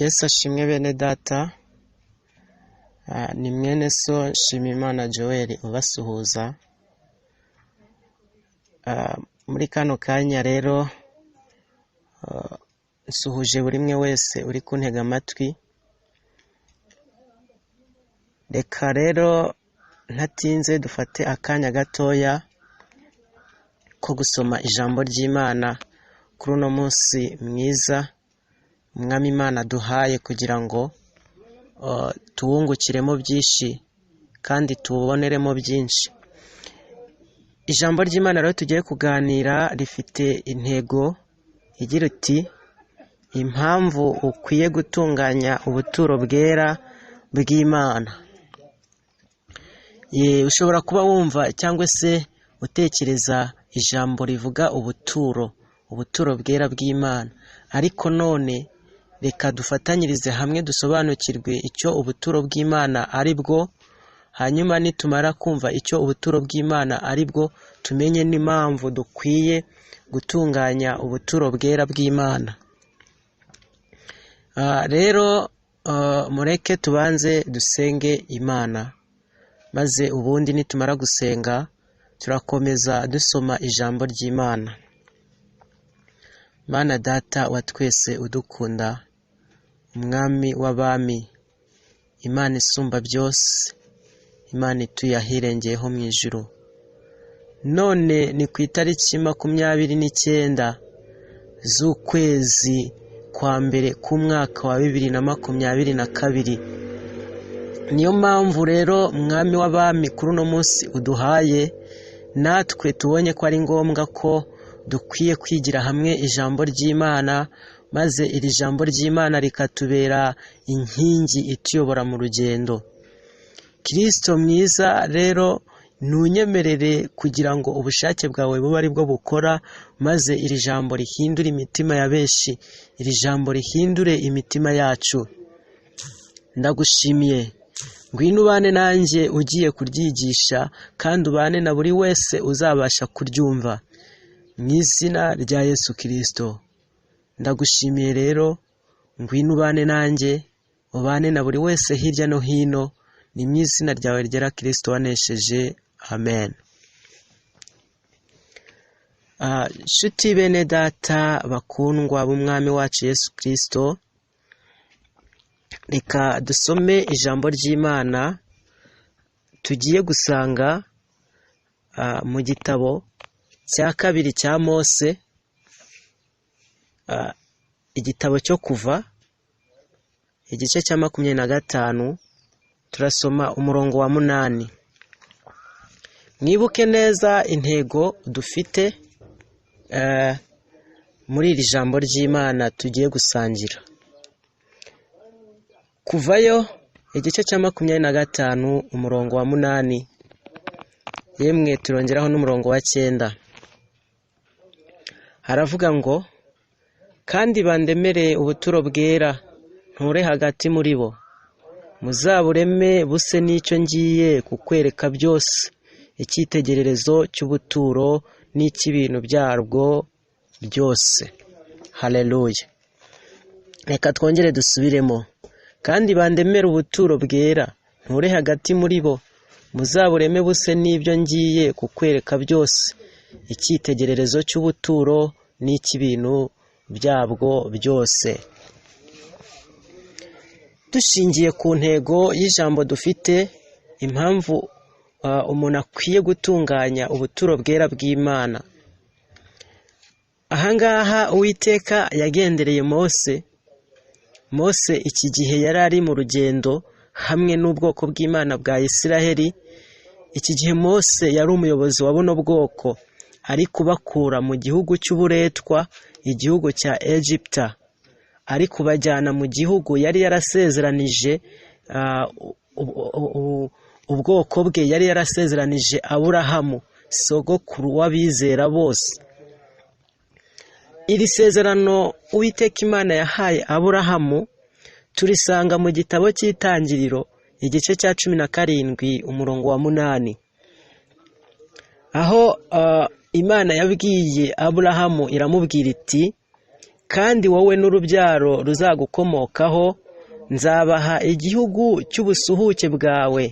Yesu ashimwe bene data, ni mwene so Nshimiyimana Joel ubasuhuza. Muri kano kanya rero nsuhuje buri umwe wese uri kuntega amatwi. Reka rero ntatinze dufate akanya gatoya ko gusoma ijambo ry'Imana kuri uno munsi mwiza Umwami Imana aduhaye kugira ngo tuwungukiremo byinshi kandi tuwuboneremo byinshi. Ijambo ry'Imana rero tugiye kuganira rifite intego igira iti: impamvu ukwiye gutunganya ubuturo bwera bw'Imana. Ushobora kuba wumva cyangwa se utekereza ijambo rivuga ubuturo, ubuturo bwera bw'Imana, ariko none reka dufatanyirize hamwe dusobanukirwe icyo ubuturo bw'Imana ari bwo, hanyuma nitumara kumva icyo ubuturo bw'Imana ari bwo, tumenye n'impamvu dukwiye gutunganya ubuturo bwera bw'Imana. Rero mureke tubanze dusenge Imana, maze ubundi nitumara gusenga turakomeza dusoma ijambo ry'Imana. Mana Data wa twese udukunda, Umwami w'abami, Imana isumba byose, Imana ituye ahirengeyeho mu ijuru. None ni ku itariki 29 z'ukwezi kwa mbere k'umwaka wa 2022. Niyo mpamvu rero Mwami w'abami kuri uno munsi uduhaye, natwe tubonye ko ari ngombwa ko dukwiye kwigira hamwe ijambo ry'Imana, maze iri jambo ry'Imana rikatubera inkingi ituyobora mu rugendo. Kristo mwiza rero ntunyemerere kugira ngo ubushake bwawe bube ari bwo bukora, maze iri jambo rihindure imitima ya benshi, iri jambo rihindure imitima yacu. Ndagushimiye, ngwino ubane nanjye ugiye kuryigisha, kandi ubane na buri wese uzabasha kuryumva, mu izina rya Yesu Kristo. Ndagushimiye rero, ngwino ubane nanjye, ubane na buri wese hirya no hino, ni mu izina ryawe ryera Kristo wanesheje, amen. Nshuti bene data bakundwa b'Umwami wacu Yesu Kristo, reka dusome ijambo ry'Imana tugiye gusanga mu gitabo cya kabiri cya Mose, igitabo cyo Kuva, igice cya 25, turasoma umurongo wa 8. Mwibuke neza intego dufite muri iri jambo ry'Imana tugiye gusangira. Kuvayo igice cya 25 umurongo wa 8, yemwe turongeraho n'umurongo wa 9. Haravuga ngo: kandi bandemere ubuturo bwera, nture hagati muri bo, muzabureme buse n'icyo ngiye kukwereka byose, icyitegererezo cy'ubuturo n'icy'ibintu byarwo byose. Haleluya. Reka twongere dusubiremo. Kandi bandemere ubuturo bwera, nture hagati muri bo, muzabureme buse n'ibyo ngiye kukwereka byose, icyitegererezo cy'ubuturo n'icy'ibintu byabwo byose. Dushingiye ku ntego y'ijambo dufite, impamvu umuntu akwiye gutunganya ubuturo bwera bw'Imana. Ahangaha Uwiteka yagendereye Mose. Mose iki gihe yari ari mu rugendo hamwe n'ubwoko bw'Imana bwa Isiraheli. Iki gihe Mose yari umuyobozi wa buno bwoko, ari kubakura mu gihugu cy'uburetwa, igihugu cya Egiputa, ari kubajyana mu gihugu yari yarasezeranije ubwoko bwe, yari yarasezeranije Aburahamu, sogokuru w'abizera bose. Iri sezerano Uwiteka Imana yahaye Aburahamu turisanga mu gitabo cy'Itangiriro, igice cya 17 umurongo wa 8, aho Imana yabwiye Aburahamu iramubwira iti: Kandi wowe n'urubyaro ruzagukomokaho nzabaha igihugu cy'ubusuhuke bwawe,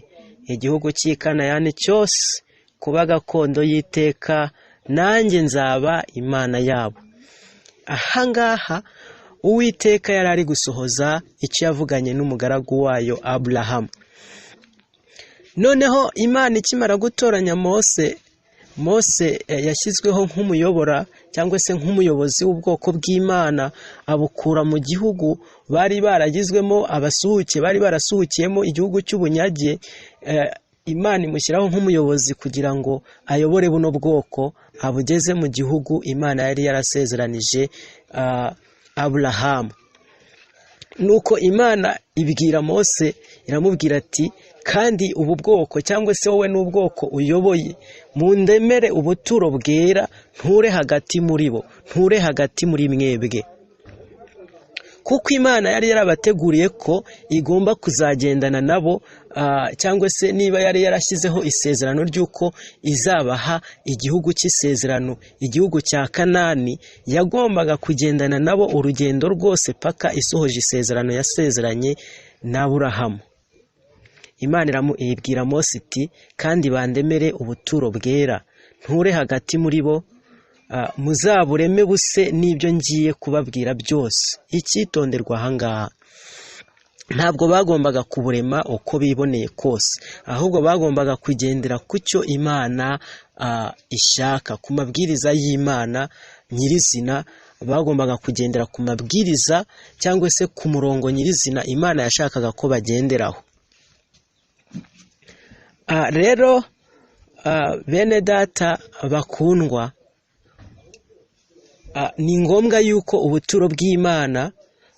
igihugu cy'i Kanayani cyose, kuba gakondo y'iteka, nanjye nzaba Imana yabo. Ahangaha Uwiteka yari ari gusohoza icyo yavuganye n'umugaragu wayo Aburahamu. Noneho Imana ikimara gutoranya Mose, Mose yashyizweho nk'umuyobora cyangwa se nk'umuyobozi w'ubwoko bw'Imana, abukura mu gihugu bari baragizwemo abasuhuke, bari barasuhukiyemo igihugu cy'ubunyage. Imana imushyiraho nk'umuyobozi kugira ngo ayobore buno bwoko, abugeze mu gihugu Imana yari yarasezeranije Aburahamu. Nuko Imana ibwira Mose, iramubwira ati: kandi ubu bwoko cyangwa se wowe n'ubwoko uyoboye, mundemere ubuturo bwera, nture hagati muri bo, nture hagati muri mwebwe. Kuko Imana yari yarabateguriye ko igomba kuzagendana nabo, cyangwa se niba yari yarashyizeho isezerano ry'uko izabaha igihugu cy'isezerano, igihugu cya Kanani, yagombaga kugendana nabo urugendo rwose paka isohoje isezerano yasezeranye na Aburahamu. Imana ibwira Mose iti: kandi bandemere ubuturo bwera, nture hagati muri bo, muzabureme buse n'ibyo ngiye kubabwira byose. Icyitonderwa ahangaha, ntabwo bagombaga kuburema uko biboneye kose, ahubwo bagombaga kugendera ku cyo Imana ishaka, ku mabwiriza y'Imana nyirizina. Bagombaga kugendera ku mabwiriza cyangwa se ku murongo nyirizina Imana yashakaga ko bagenderaho. Rero bene data bakundwa, ni ngombwa yuko ubuturo bw'Imana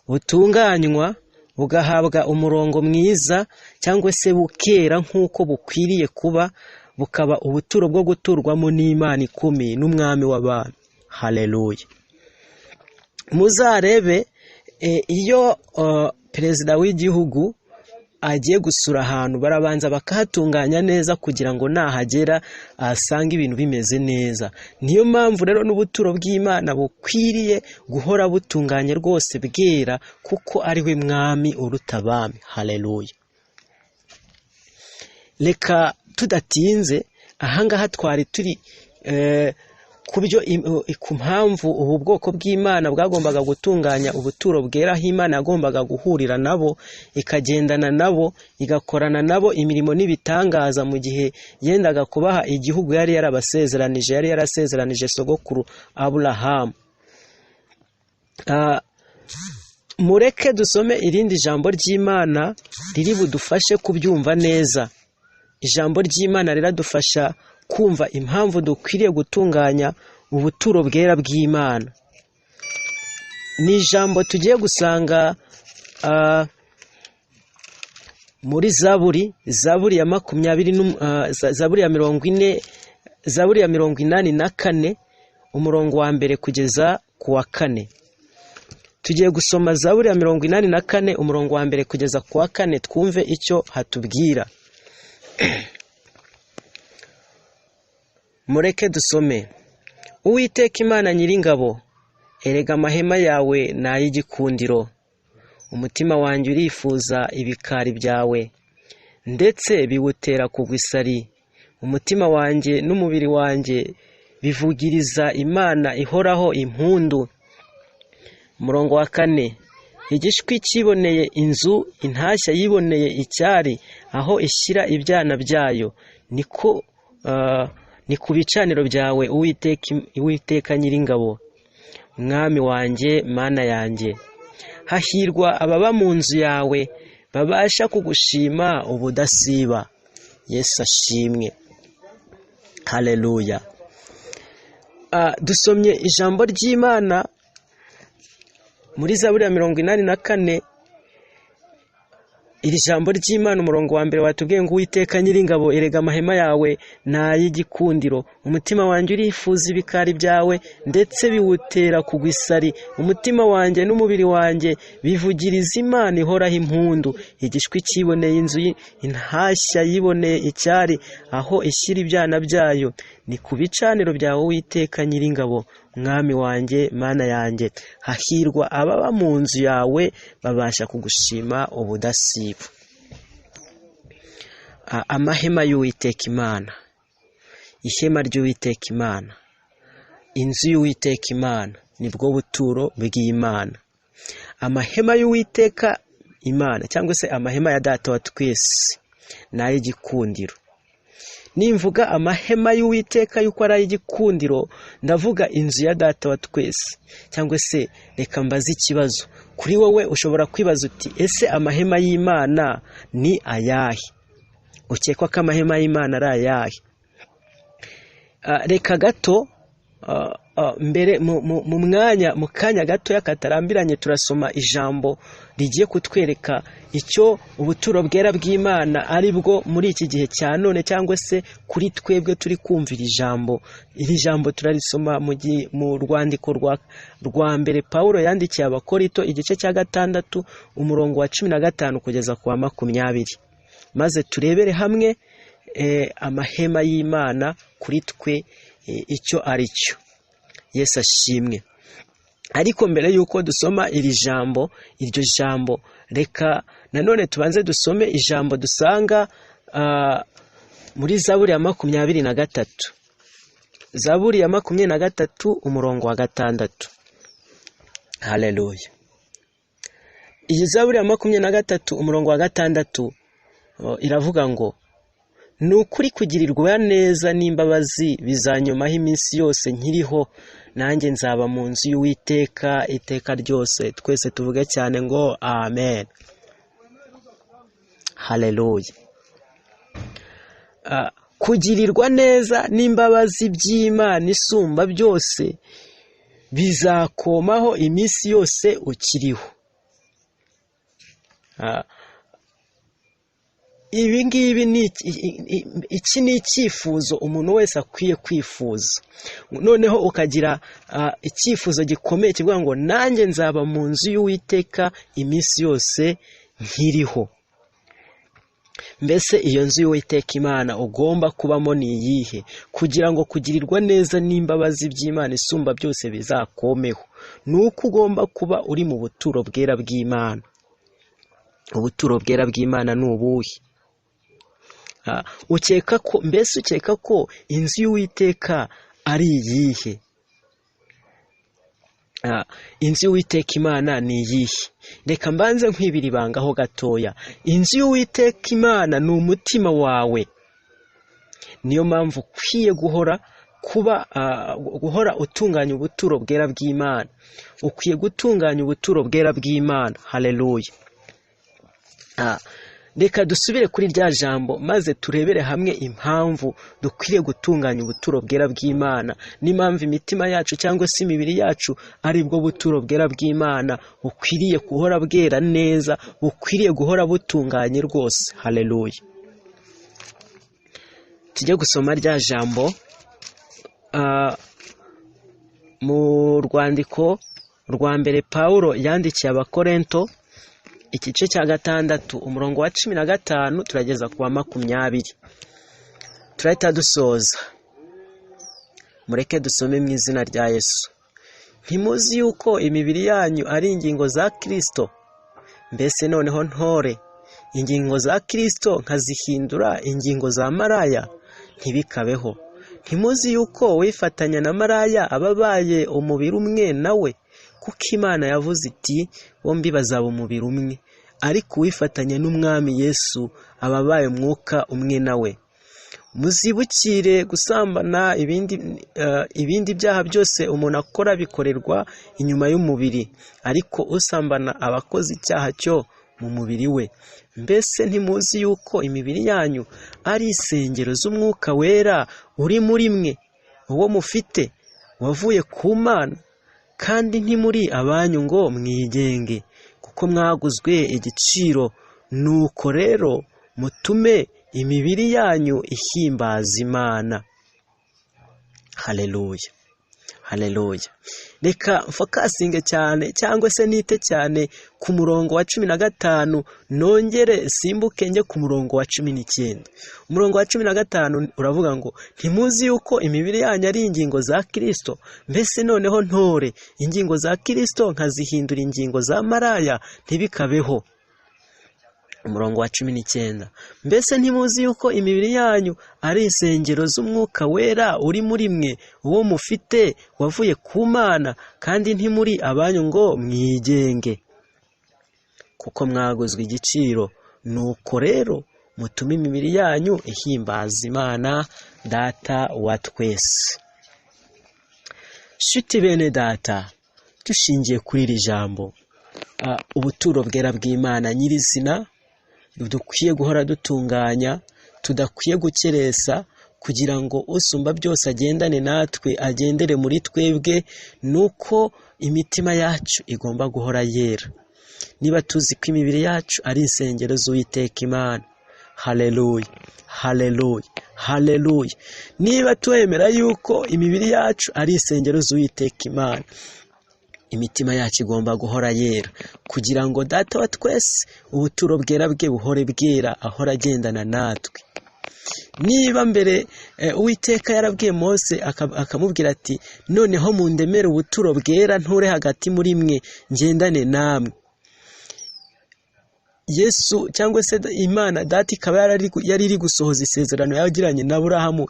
butunganywa, bugahabwa umurongo mwiza cyangwa se bukera nk'uko bukwiriye kuba, bukaba ubuturo bwo guturwamo n'Imana ikomeye n'umwami w'abantu. Haleluya. Muzarebe iyo perezida w'igihugu agiye gusura ahantu, barabanza bakahatunganya neza kugira ngo nahagera ahasange ibintu bimeze neza. Niyo mpamvu rero n'ubuturo bw'Imana bukwiriye guhora butunganye rwose bwera, kuko ari we mwami uruta abami. Haleluya. Reka tudatinze, ahangaha twari turi ku byo ku mpamvu ubu bwoko bw'Imana bwagombaga gutunganya ubuturo bwera, aho Imana yagombaga guhurira nabo, ikagendana nabo, igakorana nabo imirimo n'ibitangaza mu gihe yendaga kubaha igihugu yari yarabasezeranije, yari yarasezeranije sogokuru Aburahamu. Mureke dusome irindi jambo ry'Imana riri budufashe kubyumva neza. Ijambo ry'Imana riradufasha kumva impamvu dukwiriye gutunganya ubuturo bwera bw'Imana. Ni ijambo tugiye gusanga muri Zaburi, Zaburi ya 20, Zaburi ya 40, Zaburi ya 84, umurongo wa 1 kugeza ku wa 4. Tugiye gusoma Zaburi ya 84, umurongo wa 1 kugeza ku wa 4, twumve icyo hatubwira. Mureke dusome. Uwiteka Imana nyiringabo, erega amahema yawe ni ay'igikundiro. Umutima wanjye urifuza ibikari byawe, ndetse biwutera kugwa isari. Umutima wanjye n'umubiri wanjye bivugiriza Imana ihoraho impundu. Umurongo wa 4: igishwi cyiboneye inzu, intashya yiboneye icyari, aho ishyira ibyana byayo. Niko ni ku bicaniro byawe, Uwiteka nyiringabo, mwami wanjye, Mana yanjye. Hahirwa ababa mu nzu yawe, babasha kugushima ubudasiba. Yesu ashimwe. Haleluya. Dusomye ijambo ry'Imana muri Zaburi ya 84. Iri jambo ry'Imana, umurongo wa 1 watubwiye ngo: Uwiteka nyiringabo, erega amahema yawe ni ay'igikundiro. Umutima wanjye urifuza ibikari byawe, ndetse biwutera kugwa isari. Umutima wanjye n'umubiri wanjye bivugiriza Imana ihoraho impundu. Igishwi cyiboneye inzu, intashya yiboneye icyari, aho ishyira ibyana byayo. Ni ku bicaniro byawe Uwiteka Nyiringabo, Mwami wanjye, Mana yanjye. Hahirwa ababa mu nzu yawe, babasha kugushima ubudasiba. Amahema y'Uwiteka Imana, ihema ry'Uwiteka Imana, inzu y'Uwiteka Imana, nibwo buturo bw'Imana. Amahema y'Uwiteka Imana cyangwa se amahema ya Data wa twese ni ay'igikundiro. Nimvuga amahema y'Uwiteka yuko ari ay'igikundiro, ndavuga inzu ya Data wa twese. Cyangwa se reka mbaze ikibazo kuri wowe, ushobora kwibaza uti: ese amahema y'Imana ni ayahe? Ukekwa ko amahema y'Imana ari ayahe? Reka gato mbere mu mwanya, mu kanya gatoya katarambiranye, turasoma ijambo rigiye kutwereka icyo ubuturo bwera bw'Imana ari bwo muri iki gihe cya none, cyangwa se kuri twebwe turi kumvira ijambo. Iri jambo turarisoma mu rwandiko rwa mbere Pawulo yandikiye Abakorinto, igice cya 6, umurongo wa 15 kugeza ku wa 20, maze turebere hamwe amahema y'Imana kuri twe icyo ari cyo. Yesu ashimwe. Ariko mbere y'uko dusoma iri jambo, iryo jambo, reka nanone tubanze dusome ijambo dusanga muri Zaburi ya 23, Zaburi ya 23, umurongo wa 6. Haleluya. Iyi Zaburi ya 23, umurongo wa 6, iravuga ngo: ni ukuri kugirirwa neza n'imbabazi bizanyomaho iminsi yose nkiriho, nanjye nzaba mu nzu y'Uwiteka iteka ryose. Twese tuvuge cyane ngo amen. Haleluya. Kugirirwa neza n'imbabazi by'Imana isumba byose bizakomaho iminsi yose ukiriho. Ibi ngibi ni iki? Ni icyifuzo umuntu wese akwiye kwifuza, noneho ukagira icyifuzo gikomeye kivuga ngo: nanjye nzaba mu nzu y'Uwiteka iminsi yose nkiriho. Mbese iyo nzu y'Uwiteka Imana ugomba kubamo ni iyihe, kugira ngo kugirirwa neza n'imbabazi by'Imana isumba byose bizakomeho? Ni uko ugomba kuba uri mu buturo bwera bw'Imana. Ubuturo bwera bw'Imana ni ubuhe? Ukeka ko, mbese ukeka ko inzu y'Uwiteka ari iyihe? Inzu y'Uwiteka Imana ni iyihe? Reka mbanze nkwibira ibanga ho gatoya. Inzu y'Uwiteka Imana ni umutima wawe. Niyo mpamvu ukwiye guhora kuba guhora utunganya ubuturo bwera bw'Imana. Ukwiye gutunganya ubuturo bwera bw'Imana. Haleluya. Reka dusubire kuri rya jambo, maze turebere hamwe impamvu dukwiriye gutunganya ubuturo bwera bw'Imana, n'impamvu imitima yacu cyangwa se imibiri yacu ari bwo buturo bwera bw'Imana, bukwiriye guhora bwera neza, bukwiriye guhora butunganye rwose. Haleluya. Tujye gusoma rya jambo mu rwandiko rwa mbere Pawulo yandikiye Abakorento, igice cya 6, umurongo wa 15 turageza ku wa 20, turahita dusoza. Mureke dusome mu izina rya Yesu. Ntimuzi yuko imibiri yanyu ari ingingo za Kristo? Mbese noneho ntore ingingo za Kristo nkazihindura ingingo za maraya? Ntibikabeho. Ntimuzi yuko wifatanya na maraya aba abaye umubiri umwe nawe? Kuko Imana yavuze iti: bombi bazaba umubiri umwe. Ariko uwifatanya n'Umwami Yesu aba abaye umwuka umwe nawe. Muzibukire gusambana. Ibindi byaha byose umuntu akora bikorerwa inyuma y'umubiri, ariko usambana aba akoze icyaha cyo mu mubiri we. Mbese ntimuzi yuko imibiri yanyu ari insengero z'Umwuka Wera uri muri mwe, uwo mufite wavuye ku Mana, kandi ntimuri abanyu ngo mwigenge, kuko mwaguzwe igiciro? Nuko rero mutume imibiri yanyu ihimbaza Imana. Haleluya, Haleluya. Reka mfokasinge cyane cyangwa se nite cyane ku murongo wa 15, nongere simbuke njye ku murongo wa 19. Umurongo wa 15 uravuga ngo ntimuzi yuko imibiri yanyu ari ingingo za Kristo? Mbese noneho ntore ingingo za Kristo nkazihindura ingingo za maraya? Ntibikabeho. Umurongo wa 19, mbese ntimuzi yuko imibiri yanyu ari insengero z'Umwuka Wera uri muri mwe, uwo mufite wavuye ku Mana, kandi ntimuri abanyu ngo mwigenge, kuko mwaguzwe igiciro. Nuko rero mutume imibiri yanyu ihimbaza Imana Data wa twese. Shuti bene data, dushingiye kuri iri jambo, ubuturo bwera bw'Imana nyirizina dukwiye guhora dutunganya, tudakwiye gukeresa, kugira ngo usumba byose agendane natwe, agendere muri twebwe, nuko imitima yacu igomba guhora yera. Niba tuzi ko imibiri yacu ari insengero z'Uwiteka Imana, haleluya, haleluya, haleluya. Niba twemera yuko imibiri yacu ari insengero z'Uwiteka Imana, imitima yacu igomba guhora yera, kugira ngo Data wa twese ubuturo bwera bwe buhore bwera, ahora agendana natwe. Niba mbere Uwiteka yarabwiye Mose akamubwira ati noneho mundemere ubuturo bwera, nture hagati muri mwe, ngendane namwe. Yesu cyangwa se Imana Data ikaba yari iri gusohoza isezerano yagiranye na Aburahamu,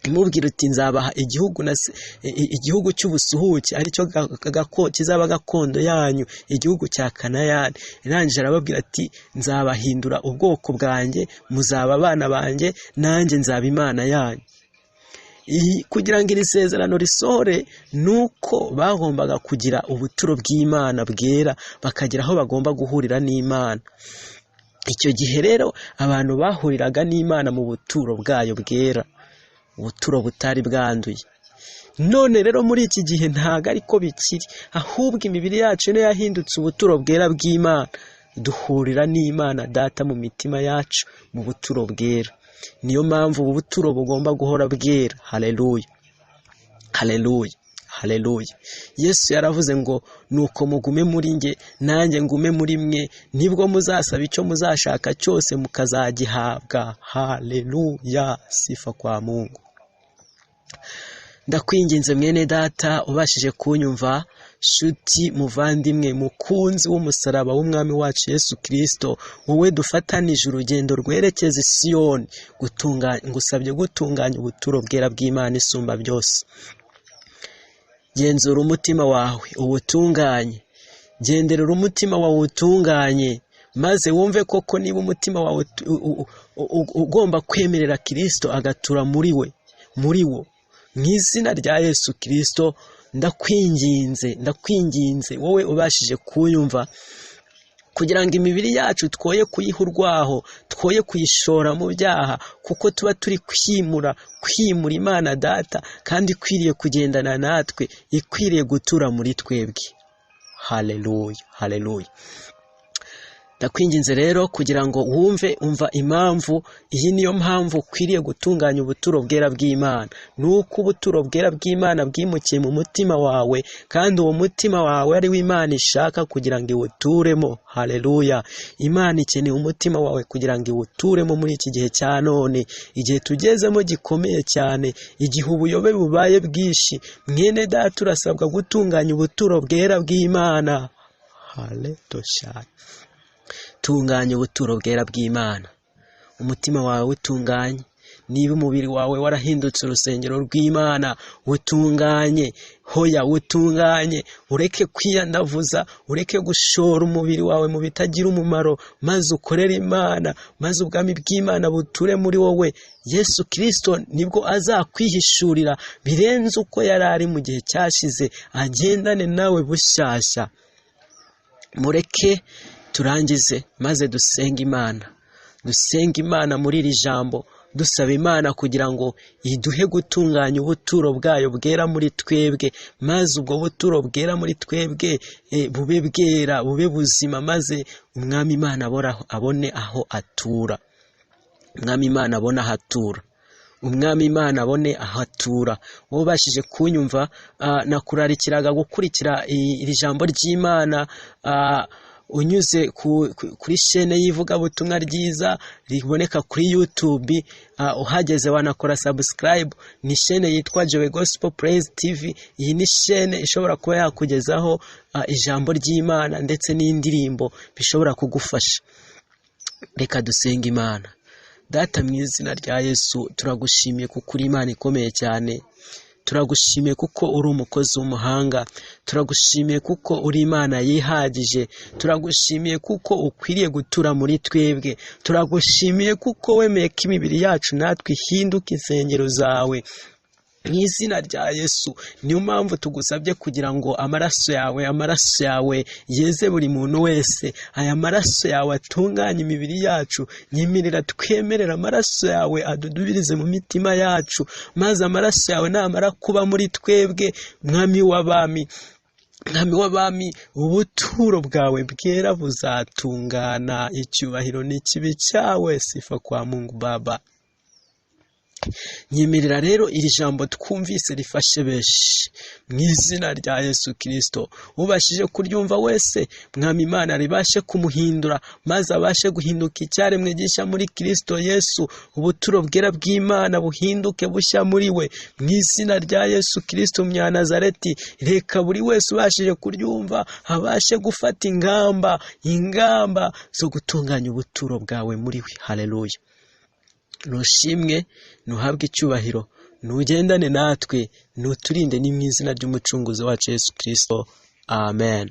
imubwira ati nzabaha igihugu cy'ubusuhuke, aricyo kizaba gakondo yanyu, igihugu cya Kanayani. Irangije arababwira ati nzabahindura ubwoko bwanjye, muzaba abana banjye, nanjye nzaba Imana yanyu. Kugira ngo iri sezerano risohore, nuko bagombaga kugira ubuturo bw'Imana bwera, bakagira aho bagomba guhurira n'Imana. Icyo gihe rero abantu bahuriraga n'Imana mu buturo bwayo bwera, ubuturo butari bwanduye. None rero muri iki gihe ntago ariko bikiri, ahubwo imibiri yacu niyo yahindutse ubuturo bwera bw'Imana. Duhurira n'Imana Data mu mitima yacu mu buturo bwera. Niyo mpamvu ubu buturo bugomba guhora bwera. Haleluya, haleluya, haleluya. Yesu yaravuze ngo nuko mugume muri nge, nanjye ngume muri mwe, nibwo muzasaba icyo muzashaka cyose mukazagihabwa. Haleluya, sifa kwa Mungu. Ndakwinginze mwene data ubashije kunyumva, shuti muvandimwe, mukunzi w'umusaraba w'Umwami wacu Yesu Kristo, wowe dufatanije urugendo rwerekeza i Siyoni, ngusabye gutunganya ubuturo bwera bw'Imana isumba byose. Genzura umutima wawe uwutunganye, genderera umutima wawe utunganye, maze wumve koko niba umutima wawe ugomba kwemerera Kristo agatura muri we, muri wo. Mu izina rya Yesu Kristo ndakwinginze, ndakwinginze wowe ubashije kunyumva, kugira ngo imibiri yacu twoye kuyiha urwaho, twoye kuyishora mu byaha, kuko tuba turi kwimura Imana Data, kandi ikwiriye kugendana natwe, ikwiriye gutura muri twebwe. Haleluya, haleluya. Ndakwinginze rero kugira ngo wumve, umva impamvu, iyi niyo mpamvu ukwiriye gutunganya ubuturo bwera bw'Imana. Nuko ubuturo bwera bw'Imana bwimukiye mu mutima wawe, kandi uwo mutima wawe ari wo Imana ishaka kugira ngo iwuturemo. Haleluya. Imana ikeneye umutima wawe kugira ngo iwuturemo muri iki gihe cya none, igihe tugezemo gikomeye cyane, igihe ubuyobe bubaye bwinshi. Mwene data, urasabwa gutunganya ubuturo bwera bw'Imana. Haleluya. Tunganya ubuturo bwera bw'Imana, umutima wawe utunganye. Niba umubiri wawe warahindutse urusengero rw'Imana, utunganye, hoya utunganye, ureke kwiyandavuza, ureke gushora umubiri wawe mu bitagira umumaro, maze ukorere Imana, maze ubwami bw'Imana buture muri wowe. Yesu Kristo nibwo azakwihishurira birenze uko yari ari mu gihe cyashize, agendane nawe bushyashya. Mureke turangize maze dusenge Imana, dusenge Imana muri iri jambo, dusaba Imana kugira ngo iduhe gutunganya ubuturo bwayo bwera muri twebwe, maze ubwo buturo bwera muri twebwe bube bwera, bube buzima, maze Umwami Imana abone aho atura. Umwami Imana abone aho atura. Umwami Imana abone ahatura. Wowe ubashije kunyumva, nakurarikiraga gukurikira iri jambo ry'Imana unyuze kuri shene y'ivugabutumwa ryiza riboneka kuri YouTube. Uhageze wanakora subscribe. Ni shene yitwa Joy Gospel Praise TV. Iyi ni shene ishobora kuba yakugezaho ijambo ry'Imana ndetse n'indirimbo bishobora kugufasha. Reka dusenge Imana. Data, mu izina rya Yesu, turagushimiye kuko uri Imana ikomeye cyane. Turagushimiye kuko uri umukozi w'umuhanga. Turagushimiye kuko uri Imana yihagije. Turagushimiye kuko ukwiriye gutura muri twebwe. Turagushimiye kuko wemeye ko imibiri yacu natwe ihinduka insengero zawe. Mu izina rya Yesu, niyo mpamvu tugusabye kugira ngo amaraso yawe, amaraso yawe yeze buri muntu wese. Aya maraso yawe atunganye imibiri yacu. Nyemerera twemerera amaraso yawe adudubirize mu mitima yacu, maze amaraso yawe namara kuba muri twebwe, Mwami w'abami, Mwami w'abami, ubuturo bwawe bwera buzatungana. Icyubahiro ni ikibe cyawe. Sifa kwa Mungu Baba. Nyemerera rero iri jambo twumvise rifashe benshi mu izina rya Yesu Kirisito. Ubashije kuryumva wese, Mwami Imana, ribashe kumuhindura, maze abashe guhinduka icyaremwe gishya muri Kirisito Yesu. Ubuturo bwera bw'Imana buhinduke bushya muri we mu izina rya Yesu Kirisito Munyanazareti. Reka buri wese ubashije kuryumva abashe gufata ingamba zo gutunganya ubuturo bwawe muri we. Haleluya. Nushimwe, nuhabwe icyubahiro, nugendane natwe, nuturinde, ni mu izina ry'Umucunguzi wacu Yesu Kirisito, amen.